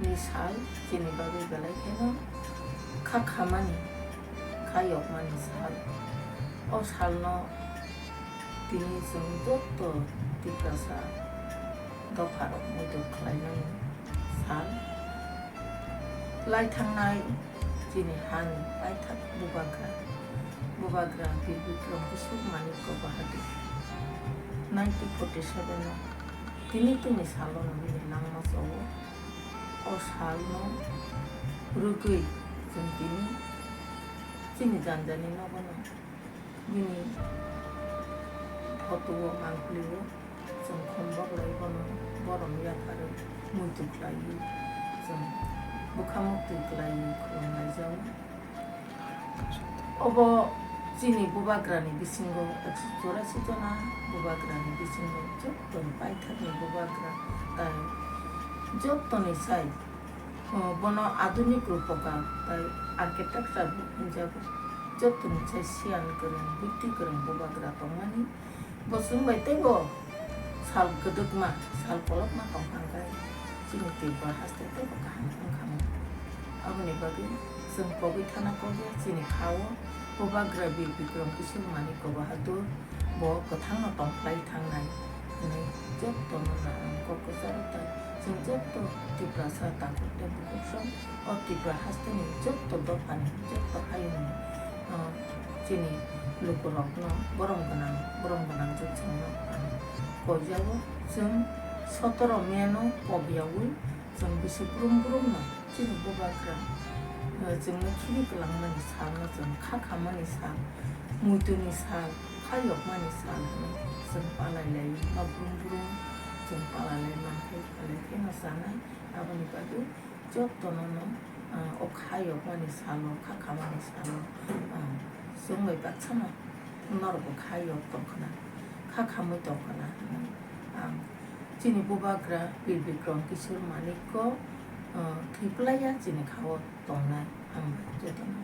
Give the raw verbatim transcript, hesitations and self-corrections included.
Ni sal chini bagwi belai kheno kha khamani, kha yokmani sal. O salno tini chwng joto Tiprasa dopharok muitu khlainani sal. Lai thangnai chini hani paithak bubagra, bubagra Bir Bikram Kishore Manikya Bahadur nineteen forty seven o tini tini salo no bini langma chowo. O salno rwgwi chwng tini chini janjani nogono bini photo-o mangpili-o chwng khum boklai bono borom yapharwi muitu khlaiwi chwng bwkha muktwi khlaiwi khulumlaijago. Obo chini bubagrani bisingo ekso chorasi jona bubagrani bisingo jottoni paithakni bubagra tai jottoni sai, o, bono adunik rupoka tai architecture bo hwnjago. Jottoni sai siyan kwrwng, buddhi kwrwng bubagra tongmani. Bo chwng bai teibo sal kwdwkma, sal kolokma tongkha hwnkhe chini Tripura haste teibo kaham wngkha. Aboni bagwi chwng pogwi thana kok ya chini kha-o Bubagra Bir Bikram Kishore Manikya Bahadur bo kwthangno tongphlai thangnai hwnwi jotono na ang kok kwcharo tai chwng joto Tiprasa takhuk tei bukhuk song o Tripura hasteni joto dophani joto hayungni, ah, chini lukurokno borom gwnang, borom gwnang jwk chwngno ang koijago. Chwng sotoro May no pogyaui chwng bisi brum brumno chini bubagra, ah, chwngno khibi kwlangmani salno chwng kha khamani sal, muituni sal, kha yokmani sal hwnwi chwng palai lai ma brum brum chwng palai lai mankhe palai kheno chanai. Aboni bagwi jotono no, ah, o kha yokmani salo, kha khamani salo, ah, chwng bai baksano norokbo kha yok tongkhna, kha khamwi tongkhna hwnwi ang chini bubagra Bir Bikram Kishore Manikya, ah, thwi phlaiya chini kha-o tongnai ang jotono.